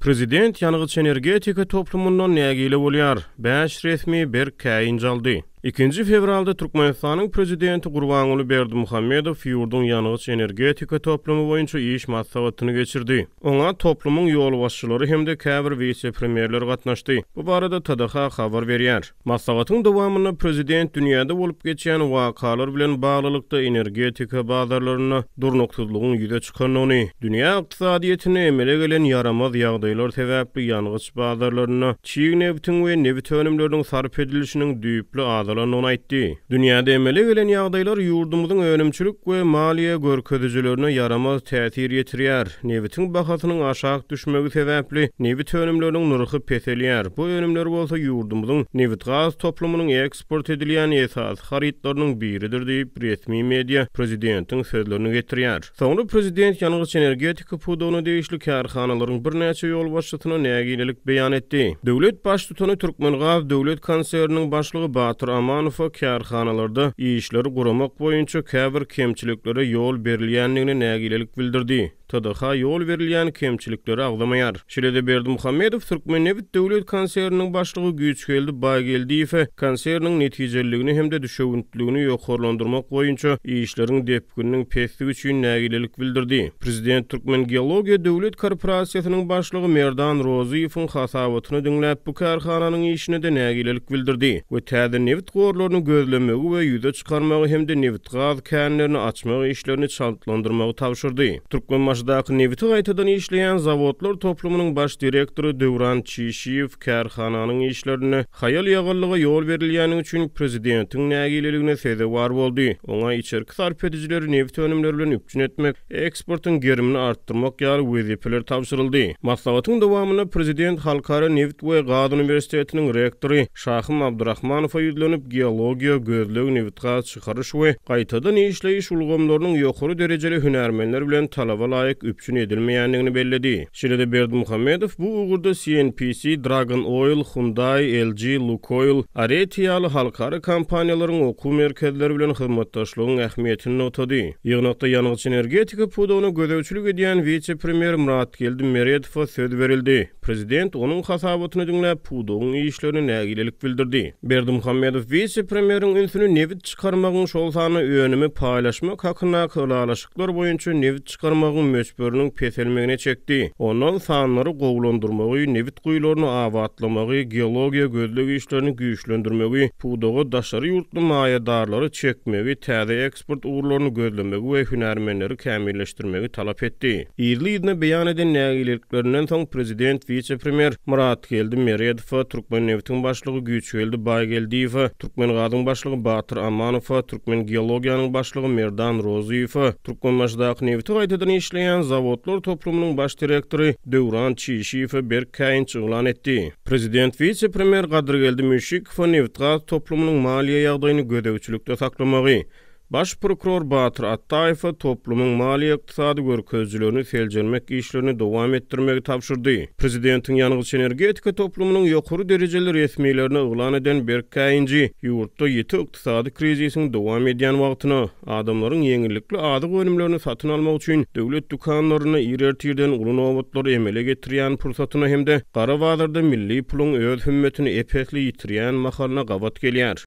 Prezident ýangyç-energetika toplumyndan nägile bolýar, bäş resmi berk käýinç aldy. Ikinji fewralda Türkmenistanyň Prezidenti Gurbanguly Berdimuhamedow ýurduň ýangyç-energetika toplumy boýunça iş maslahatyny geçirdi. Oňa toplumyň ýolbaşçylary hem-de käbir wise-premýerler gatnaşdy. Bu barada TDH habar berýär. Maslahatyň dowamynda prezident dünýäde bolup geçýän wakalar bilen baglylykda energetika bazarlarynda durnuksyzlygyň ýüze çykandygyny, dünýä ykdysadyýetinde emele gelen ýaramaz ýagdaýlar sebäpli ýangyç bazarlarynda çig nebtiň we nebit önümleriniň sarp edilişiniň düýpli azalandygyny aýtdy. Dünýäde emele gelen ýagdaýlar ýurdumyzyň önümçilik we maliýe görkezijilerine ýaramaz täsir ýetirýär. Nebitiň bahasynyň aşak düşmegi sebäpli, nebit önümleriniň nyrhy peselýär. Bu önümler bolsa ýurdumyzyň nebitgaz toplumynyň eksport edilýän esasy harytlarynyň biridir diýip, resmi media prezidentiň sözlerini getirýär. Soňra prezident ýangyç-energetika pudagyna degişli kärhanalaryň birnäçe ýolbaşçysyna nägilelik beýan etdi. Döwlet Baştutany Türkmengaz döwlet konserniniň başlygy Batyr Amanowa kärhanalarda işleri guramak boýunça käbir kemçiliklere ýol berilýändigine nägilelik bildirdi. TDH ýol berilýän kemçilikleri agzamaýar. Şeýle-de Berdimuhamedow Türkmennebit döwlet konserniniň başlygy Güýçgeldi Baýgeldiýewe konserniň netijeliligini hem-de düşewüntliligini ýokarlandyrmak boýunça işleriň depgininiň pesdigi üçin nägilelik bildirdi. Prezident Türkmengeologiýa döwlet korporasiýasynyň başlygy Merdan Rozyýewiň hasabatyny diňläp, bu kärhananyň işine-de nägilelik bildirdi we täze nebit gorlaryny gözlemegi we ýüze çykarmagy hem-de nebitgaz känlerini açmak işlerini çaltlandyrmagy tabşyrdy. Türkmenbaşydaky nebiti gaýtadan işleýän zawodlar toplumynyň baş direktory Döwran Çişiýew kärhananyň işlerinde haýal-ýagallyga ýol berilýäni üçin prezidentiň nägileligine sezewar boldy. Oňa içerki sarp edijileri nebit önümleri bilen üpjün etmek, eksportyň gerimini artdyrmak ýaly wezipeler tabşyryldy. Maslahatyň dowamynda prezident Halkara nebit we gaz uniwersitetiniň rektory Şahym Abdurahmanowa ýüzlenip, geologiýa, gözleg, nebitgaz çykaryş we gaýtadan işleýiş ulgamlarynyň ýokary derejeli hünärmenler bilen talaba laýyk üpjün edilmeýändigini belledi. Şeýle-de Berdimuhamedow bu ugurda CNPC, Dragon Oil, Hyundai, LG, Lukoil, Areti ýaly halkara kompaniýalaryň okuw merkezleri bilen hyzmatdaşlygyň ähmiýetini nygtady. Ýygnakda ýangyç-energetika pudagyna gözegçilik edýän wise-premýer Myratgeldi Meredowa söz berildi. Prezident onuň hasabatyny diňläp, pudagyň işlerine nägilelik bildirdi. Berdimuhamedow wise-premýeriň ünsüni nebit çykarmagyň, şol sanda önümi paýlaşmak hakyndaky ylalaşyklar boýunça nebit çykarmagyň möçberiniň peselmegine çekdi. Ondan sanlary gowulandyrmagy, nebit guýularyny abatlamagy, geologiýa gözleg işlerini güýçlendirmegi, pudaga daşary ýurtly maýadarlary çekmegi, täze eksport ugurlaryny gözlemegi we hünärmenleri kämilleşdirmegi talap etdi. Yzly-yzyna beýan eden nägileliklerinden soň prezident wise-premýer Myratgeldi Meredowa, Türkmennebitiň başlygy Güýçgeldi Baýgeldiýewe, Türkmengazyň başlygy Batyr Amanowa, Türkmengeologiýanyň başlygy Merdan Rozyýewe, Türkmenbaşydaky nebiti gaýtadan işleýän zawodlar toplumynyň baş direktory Döwran Çişiýewe berk käýinç yglan etdi. Prezident wise-premýer Gadyrgeldi Müşşikowa nebitgaz toplumynyň maliýe ýagdaýyny gözegçilikde saklamagy, Baş prokuror Batyr Atdaýewe toplumyň maliýe-ykdysady görkezijilerini seljermek işlerini dowam etdirmegi tabşyrdy. Prezidentiň ýangyç-energetika toplumynyň ýokary derejeli resmilerine yglan eden berk käýinji ýurtda ýiti ykdysady krizisiň dowam edýän wagtyna, adamlaryň ýeňillikli azyk önümlerini satyn almak üçin döwlet dükanlarynda ir ertirden uly nobatlary emele getirýän pursatyna hem-de gara bazarda milli puluň öz hümmetini ep-esli ýitirýän mahalyna gabat gelýär.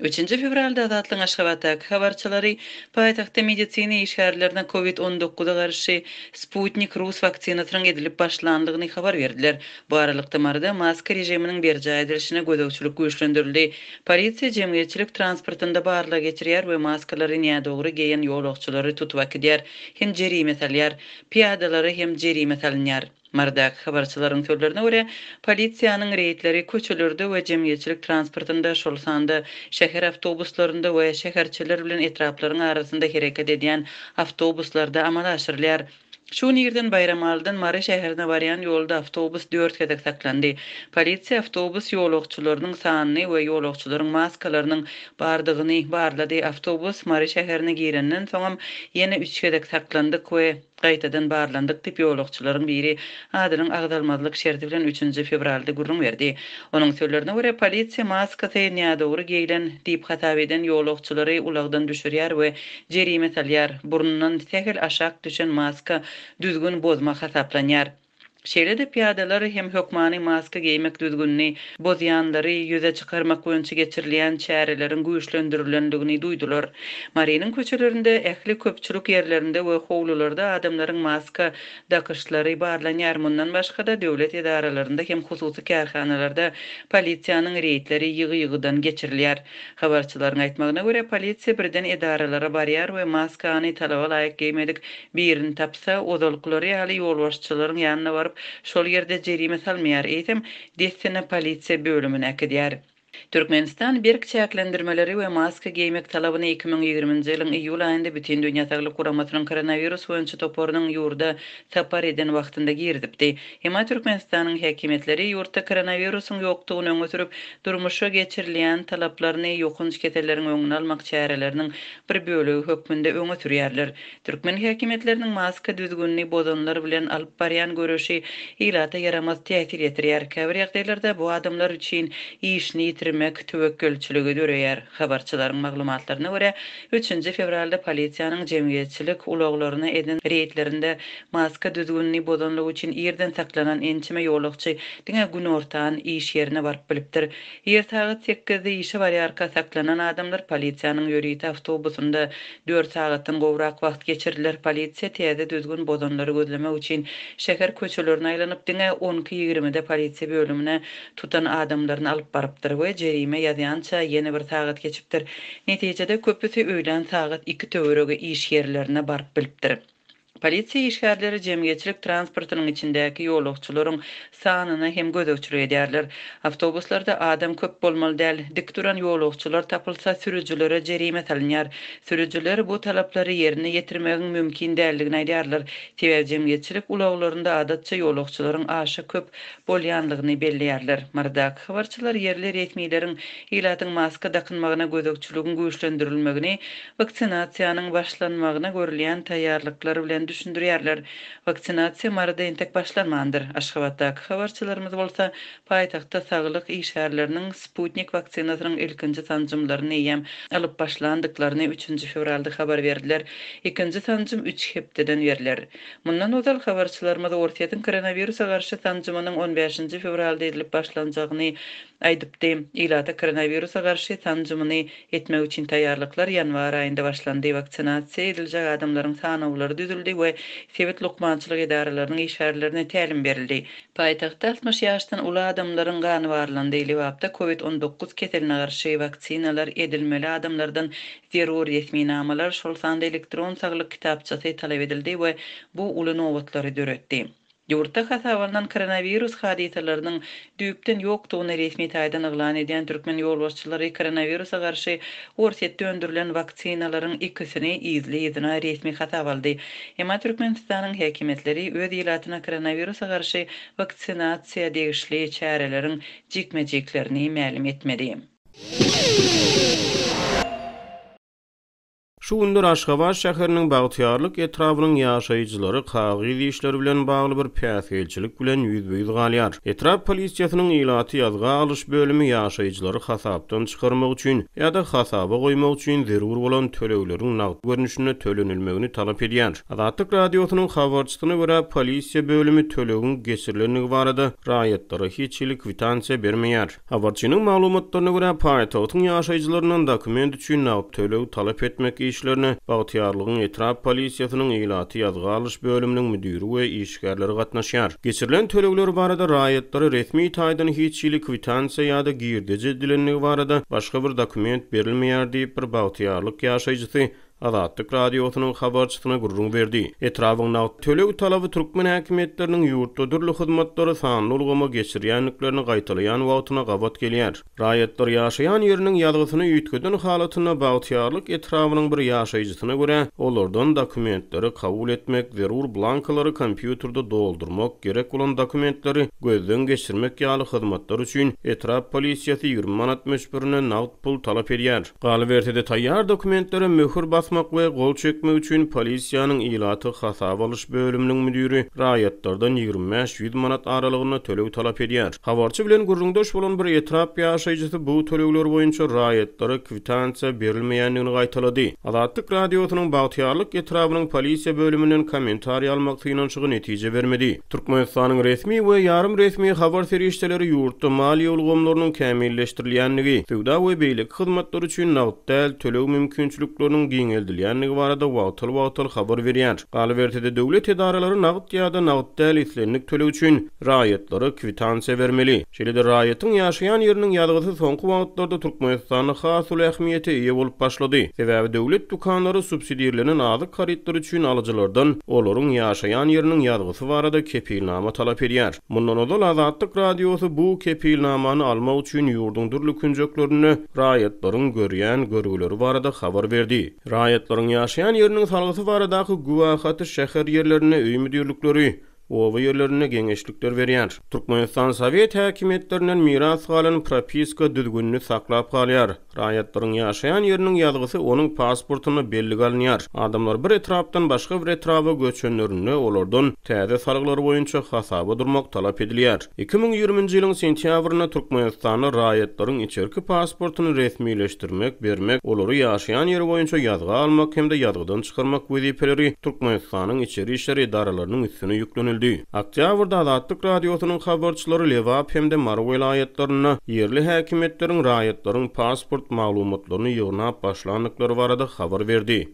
Üçünji fewralda Azatlygyň Aşgabatdaky habarçylary paýtagtda medisina işgärlerine Covid on dokuza garşy Sputnik rus waksinasynyň edilip başlandygyny habar berdiler. Bu aralykda, Maryda maska režiminiň berjaý edilişine gözegçilik güýçlendirildi. Polisiýa jemgyýetçilik transportynda barlag geçirýär we maskalary nädogry geýen ýolagçylary tutup äkidýär hem jerime salýar. Pyýadalara hem jerime salynýar. Marydaky habarçylaryň sözlerine görä, polisiýanyň reýdleri köçelerde we jemgyýetçilik transportynda, şol sanda şäher awtobuslarynda we şäherçeler bilen etraplaryň arasynda hereket edýän awtobuslarda amala aşyrylýar. Şu gün irden Baýramalydan Mary şäherine barýan ýolda awtobus dört gezek saklandy. Polisiýa awtobus ýolagçylarynyň sanyny we ýolagçylaryň maskalarynyň bardygyny barlady. Awtobus Mary şäherine girenden soňam ýene üç gezek saklandyk we gaýtadan barlandyk diýip, ýolagçylaryň biri adynyň agzalmazlyk şerti bilen üçünji fewralda gürrüň berdi. Onuň sözlerine görä, polisiýa maskasy nädogry geýlen diýip hasap eden ýolagçylary ulagdan düşürýär we jerime salýar. Burnundan sähel aşak düşen maska. düzgün bozma hasaplanýar. Şeýle-de pyýadalar hem hökmany maska geýmek düzgünini bozýanlary ýüze çykarmak boýunça geçirilýän çäreleriň güýçlendirilendigini duýdular. Marynyň köçelerinde, ähli köpçülik ýerlerinde we howlularda adamlaryň maska dakyşlary barlanýar. Mundan başga-da, döwlet edaralarynda hem hususy kärhanalarda polisiýanyň reýdleri ýygy-ýygydan geçirilýär. Habarçylaryň aýtmagyna görä, polisiýa birden edaralara barýar we maskany talaba laýyk geýmedik birini tapsa, ozalkylary ýaly ýolbaşçylaryň ýanyna baryp, şol ýerde jerime salmaýar, eýsem, dessine polisiýa bölümine äkidýär. Türkmenistan berk çäklendirmeleri we maska geýmek talabyny 2020-nji ýylyň iýul aýynda Bütindünýä Saglyk Guramasynyň koronawirus boýunça toparynyň ýurda sapar eden wagtynda girizipdi. Emma Türkmenistanyň häkimiýetleri ýurtda koronawirusyň ýokdugyny öňe sürüp, durmuşa geçirilýän talaplaryny ýokanç keselleriň öňüni almak çäreleriniň bir bölegi hökmünde öňe sürýärler. Türkmen häkimiýetleriniň maska düzgünini bozanlar bilen alyp barýan göreşi ilata ýaramaz täsir ýetirýär. Käbir ýagdaýlarda bu adamlar üçin işini ýitirmek töwekgelçiligi döreýär. Habarçylaryň maglumatlaryna görä, üçünji fewralda polisiýanyň jemgyýetçilik ulaglaryna eden reýdlerinde maska düzgünini bozanlygy üçin irden saklanan ençeme ýolagçy diňe günortan iş ýerine baryp bilipdir. Ir sagat sekizde işe barýarka saklanan adamlar polisiýanyň ýörite awtobusynda dört sagatdan gowrak wagt geçirdiler. Polisiýa täze düzgün bozanlary gözlemek üçin şäher köçelerine aýlanyp, diňe on iki ýigrimide polisiýa bölümine tutan adamlaryny alyp barypdyr we jerime ýazýança ýene bir sagat geçipdir. Netijede köpüsi öýlän sagat iki töweregi iş ýerlerine baryp bilipdir. Polisiýa işgärleri jemgyýetçilik transportynyň içindäki ýolagçylaryň sanyna hem gözegçilik edýärler. Awtobuslarda adam köp bolmaly däl, dik duran ýolagçylar tapylsa sürüjilere jerime salynýar. Sürüjiler bu talaplary ýerine ýetirmegiň mümkin däldigini aýdýarlar. Sebäbi jemgyýetçilik ulaglarynda adatça ýolagçylaryň aşa köp bolýanlygyny belleýärler. Marydaky habarçylar ýerli resmileriň ilatyň maska dakynmagyna gözegçiligiň güýçlendirilmegini waksinasiýanyň başlanmagyna görülýän taýýarlyklar bilen düşündirýärler. Waksinasiýa Maryda entek başlanmandyr. Aşgabatdaky habarçylarymyz bolsa paýtagtda saglyk işgärleriniň Sputnik waksinasynyň ilkinji sanjymlaryny eýýäm alyp başlandyklaryny üçünji fewralda habar berdiler. Ikinji sanjym üç hepdeden berler. Mundan ozal, habarçylarymyz Orsýetiň koronawirusa garşy sanjymynyň on bäşinji fewralda edilip başlanjagyny aýdypdy. Ilata koronawirusa garşy sanjymyny etmek üçin taýýarlyklar ýanwar aýynda başlandy. Waksinasiýa ediljek adamlaryň sanawlary düzüldi we sebit lukmançylyk edaralarynyň işgärlerine tälim berildi. Paýtagtda 60 ýaşdan uly adamlaryň gany barlandy. Lebapda Covid 19 keseline garşy waksinalar edilmeli adamlardan Zerur resminamalar, şol sanda elektron saglyk kitapçasy talap edildi we bu uly nobatlary döretdi. Ýurtda hasaba alnan koronawirus hadysalarynyň düýpden ýokdugyny resmi taýdan yglan edýän türkmen ýolbaşçylary koronawirusa garşy Orsýetde öndürilen waksinalaryň ikisini yzly-yzyna resmi hasaba aldy. Emma Türkmenistanyň häkimiýetleri öz ilatyna koronawirusa garşy waksinasiýa degişli çäreleriň jikme-jiklerini mälim etmedi. Şu günler Aşgabat şäheriniň Bagtyýarlyk etrabynyň ýaşaýjylary kagyz işleri bilen bagly bir päsgelçilik bilen ýüzbe-ýüz galýar. Etrap polisiýasynyň ilaty ýazga alyş bölümi ýaşaýjylary hasapdan çykarmak üçin ýa-da hasaba goýmak üçin zerur bolan tölegleriň nagt görnüşinde tölenilmegini talap edýär. Azatlyk Radiosynyň habarçysyna görä, polisiýa bölümi tölegiň geçirilendigi barada raýatlara hiç hili kwitansiýa bermeýär. Habarçynyň maglumatlaryna görä, paýtagtyň ýaşaýjylaryndan dokument üçin nagt töleg talap etmek işlerine Bagtyýarlygyň etrap polisiýasynyň ilaty ýazga alyş bölüminiň müdiri we işgärleri gatnaşýar. Geçirilen tölegler barada raýatlara resmi taýdan hiç hili kwitansiýa ýa-da girdeji edilendigi barada başga bir dokument berilmeýär diýip, bir bagtyýarlyk ýaşaýjysy Azatlyk Radiosynyň habarçysyna gürrüň berdi. Etrabyň nagt töleg talaby türkmen häkimiýetleriniň ýurtda dürli hyzmatlary sanly ulgama geçirýändiklerini gaýtalaýan wagtyna gabat gelýär. Raýatlar ýaşaýan ýeriniň ýazgysyny üýtgeden halatynda Bagtyýarlyk etrabynyň bir ýaşaýjysyna görä, olardan dokumentleri kabul etmek, zerur blankalary kompýuterde doldurmak, gerek bolan dokumentleri gözden geçirmek ýaly hyzmatlar üçin etrap polisiýasy 20 manat möçberinde nagt pul talap edýär. Galyberse-de, taýýar dokumentlere möhür basmak. basmak we gol çekmek üçin polisiýanyň ilaty hasaba alyş bölüminiň müdiri raýatlardan 25, 100 manat aralygynda töleg talap edýär. Habarçy bilen gürrüňdeş bolan bir etrap ýaşaýjysy bu tölegler boýunça raýatlara kwitansiýa berilmeýändigini gaýtalady. Azatlyk Radiosynyň Bagtyýarlyk etrabynyň polisiýa bölüminden kommentariý almak synanyşygy netije bermedi. Türkmenistanyň resmi we ýarym resmi habar serişdeleri ýurtda maliýe ulgamlarynyň kämilleşdirilýändigi, söwda we beýleki hyzmatlar üçin nagt däl töleg mümkinçilikleriniň giňeldilýändigi barada wagtal-wagtal habar berýär. Galyberse-de, döwlet edaralary nagt ýa-da nagt däl islendik töleg üçin raýatlara kwitansiýa bermeli. Şeýle-de raýatyň ýaşaýan ýeriniň ýazgysy soňky wagtlarda Türkmenistanda has uly ähmiýete eýe bolup başlady. Sebäbi döwlet dükanlary subsidirlenen azyk harytlary üçin alyjylardan olaryň ýaşaýan ýeriniň ýazgysy barada kepilnama talap edýär. Mundan ozal Azatlyk Radiosy bu kepilnamany almak üçin ýurduň dürli künjeklerinde raýatlaryň görýän görgüleri barada habar berdi. Raýatlaryň ýaşaýan ýeriniň salgysy baradaky güwähaty şäher ýerlerinde öý müdirlikleri, Oba ýerlerinde geňeşlikler berýär. Türkmenistan sowet häkimiýetlerinden miras galan propiska düzgünini saklap galýar. Raýatlaryň ýaşaýan ýeriniň ýazgysy onuň pasportynda bellige alynýar. Adamlar bir etrapdan başga bir etraba göçenlerinde olardan täze salgylar boýunça hasaba durmak talap edilýär. 2020-nji ýylyň sentýabrynda Türkmenistanda raýatlaryň içerki pasportyny resmileşdirmek, bermek, olary ýaşaýan ýeri boýunça ýazga almak hem-de ýazgydan çykarmak wezipeleri Türkmenistanyň içeri işler edaralarynyň üstüne ýüklenildi. Oktýabrda Azatlyk Radiosynyň habarçylary Lebap hem-de Mary welaýatlarynda ýerli häkimiýetleriň raýatlaryň pasport maglumatlaryny ýygnap başlandyklary barada habar berdi.